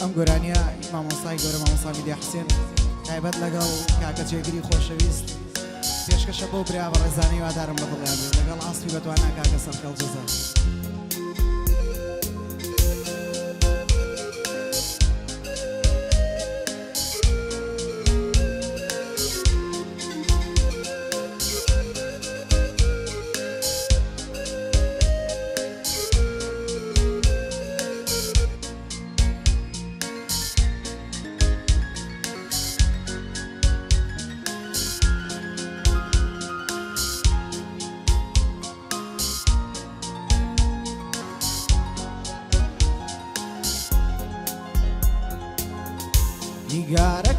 ئەم گۆرانیە مامۆستای گەورە مامۆستا میدیا حسێن تایبەت لەگەڵ کاکە جێگری خۆشەویست پێشکەشە بەو برا بەڕێزانەی وادارم بە دڵیان بێ لەگەڵ ئاستی بەتوانا کاکە سەرخێڵ جەزا.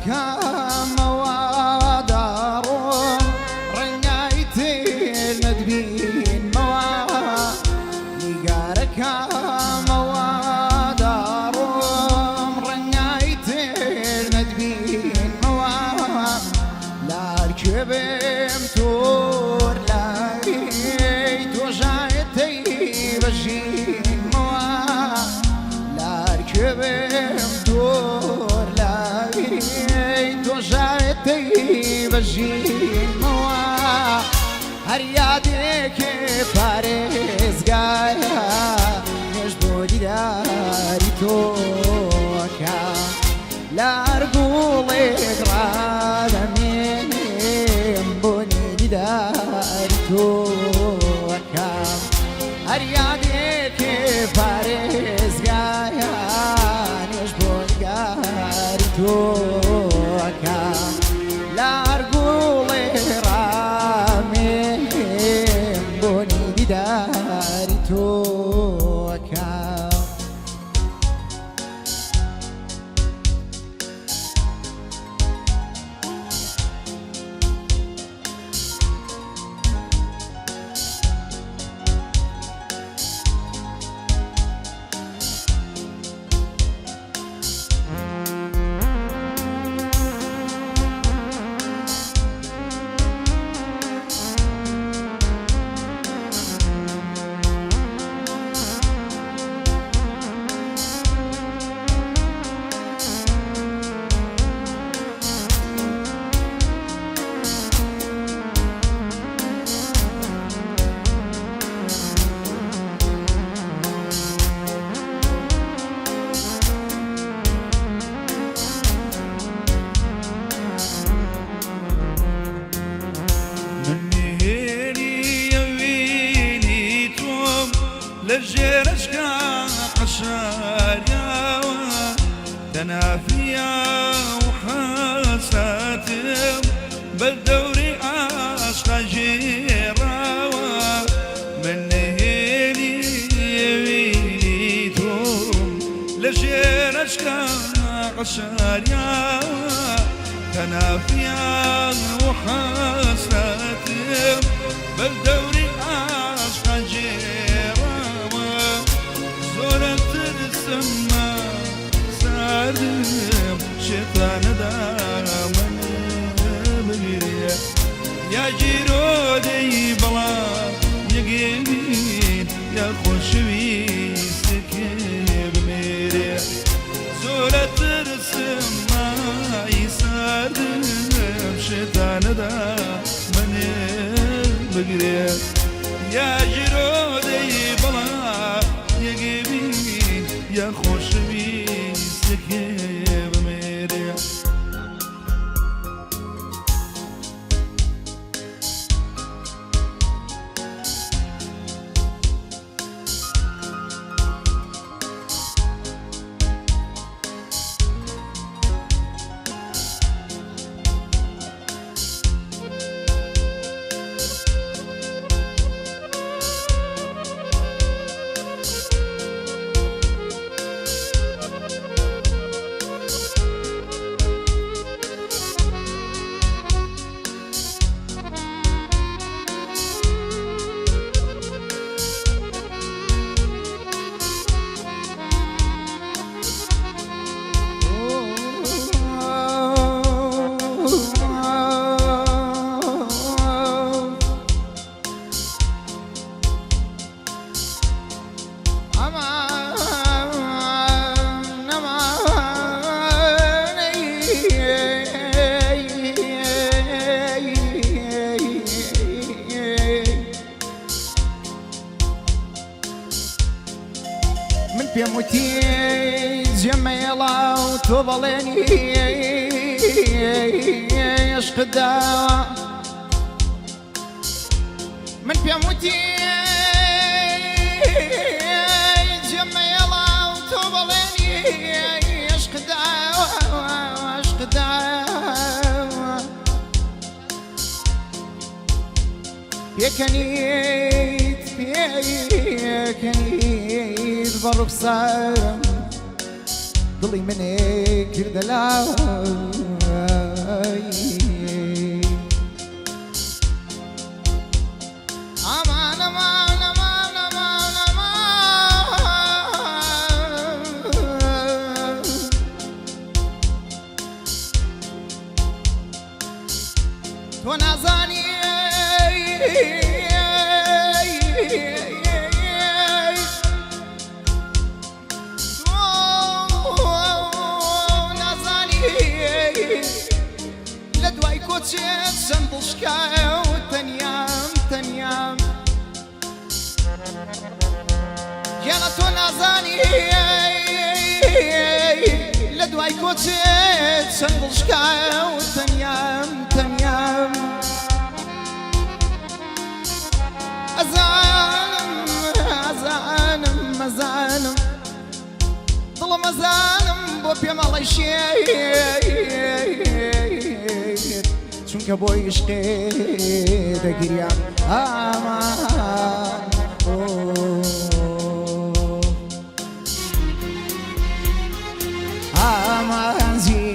نیگارەکەمەوە داڕۆم ڕەنگای تر نەتبینمەوە نیگارەکەمەوە داڕۆم ڕەنگای تر نەتبینمەوە لار کوێ بێم تۆر لای تۆ ژایەتەی بەژینمەوە لار کوێ بێم تۆر لای تۆ ژایەتەی بەژینمەوە هەر یادێکێ پارێزگایە نوێژ بۆ دیداری تۆکە لار گوڵێک ڕادەمێنێم بۆنی دیداری تۆکە هەر یادێکێ پارێزگایە نوێژ بۆ دیداری تۆکە لار گوڵێ ڕامێنێم بۆنی دیداری تۆکە. من نهێنی ئەوینی تۆم لە ژێرەشکا حەشاریاوە تەنافیا و حەساتم بە دەوری عاشقا گێڕاوە من نهێنی ئەوینی تۆم لە ژێرەشکا حەشاریاوە تەنافیا و حەسرەتم بەر دەوری عاشقا گێڕاوە زۆرە ترسم ما ساردم شێتانەدا من بگرێ یا گیرۆدەی بەڵا یەگێنین یا خۆشەویستێکێ بمێرێ زۆرە ترسم مای ساردم شێتانەدا منێ بگرێ یا گیرۆدەی بەڵا یەگێ بین یا خۆشەویستێکێ بمێرێ. ئەمان نەمان. پێم وتی جێمەیەڵا و تۆ بەڵێنی عشقت داوە. من پێم وتی جێمەیەڵا و تۆ بەڵێنی عشقت داوە، عشقت داوە. پێکەنیت پێکەنیت بە ڕوخسارم دڵی منێ کردە لای. ئامان ئەمان ئەمان ئەمان ئەمان. تۆ نازانی لە دوای کۆچێت چەند دڵشکایە و تەنیام تەنیام گیانە تۆ نازانی لە دوای کۆچێت چەند دڵشکایە و تەنیام تەنیام. ئەزانم ئەزانم ئەزانم دڵم ئەزانم بۆ پێمەڵی شێت چونکە بۆ عیشقێ دەگریام ئامان ئۆ. ئامانجی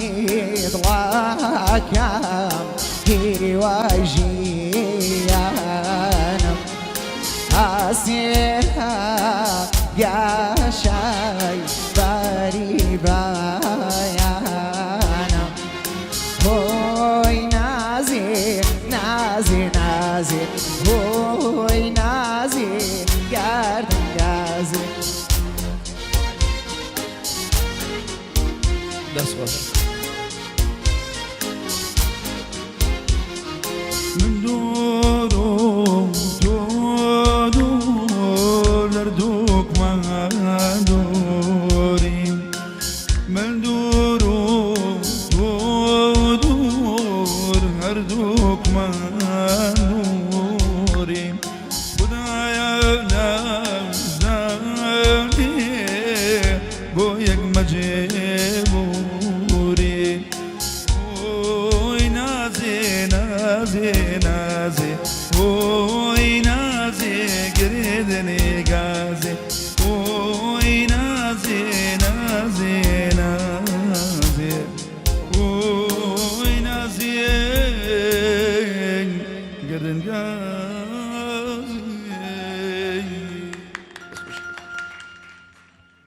دڵاکەم هیوای ژیانم ئاسێرە گەشای باری بایانم هۆی نازێ نازێ نازێ هۆی نازێ گەردن گازێ. دەست خۆش. من دوورم تۆ دوور لەردووکمان دووریم من دوورم تۆ دوور هەردووکمان دووریم خودایە نازانێ بۆ یەک مەجێ بوورێ ئۆی نازێ نازێ نازێ ئۆی نازێ گرێدنێ گازێ ئۆی نازێ نازێ نازێ ئۆی نازێ گردن گازێ.